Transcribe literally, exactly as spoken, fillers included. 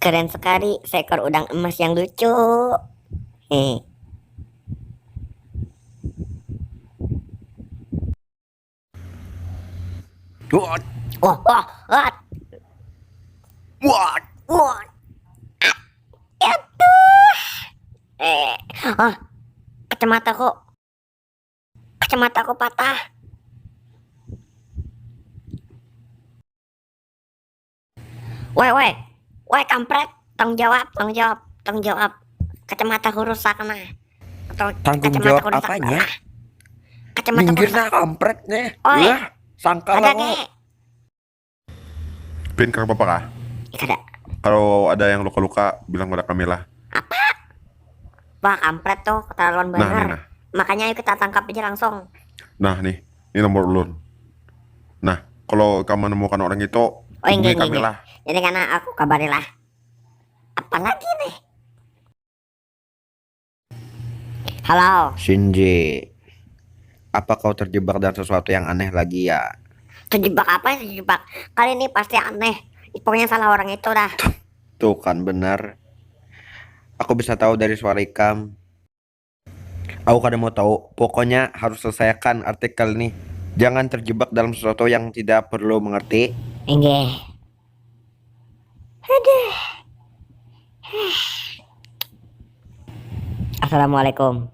Keren sekali seekor udang emas yang lucu. Hehe. What? Wah, wah, wah. What? Wah. Aduh. Eh, ah, kacamataku. Kacamataku patah. Woi, woi. Woi, kampret. Tanggung jawab, tanggung jawab, tanggung jawab. Kacamataku rusak nah. Atau Tanggung jawab apanya? Kacamataku rusak. Kacamataku Minggir rusak. Nah, kampret nih. Oi. Lah, sangka Ada lah. Ge. Pin, kada apa-apa kah? Ih, kada. Kalau ada yang luka-luka, bilang pada kami lah. Apa? Wah, kampret tuh, keterlaluan Nah, nih, banget. Nah. Makanya ayo kita tangkap aja langsung. Nah, nih. Ini nomor ulun. Nah, kalau kamu menemukan orang itu, Oh, enggak, hubungi kami enggak, lah. Jadi karena aku kabari lah. Apalagi nih? Halo. Shinji, apa kau terjebak dalam sesuatu yang aneh lagi ya? Terjebak apa yang terjebak? Kali ini pasti aneh. Pokoknya salah orang itu dah. Tuh kan benar. Aku bisa tahu dari suara ikam. Aku kada mau tahu. Pokoknya harus selesaikan artikel nih. Jangan terjebak dalam sesuatu yang tidak perlu, mengerti? Enggak. Aduh. Assalamualaikum.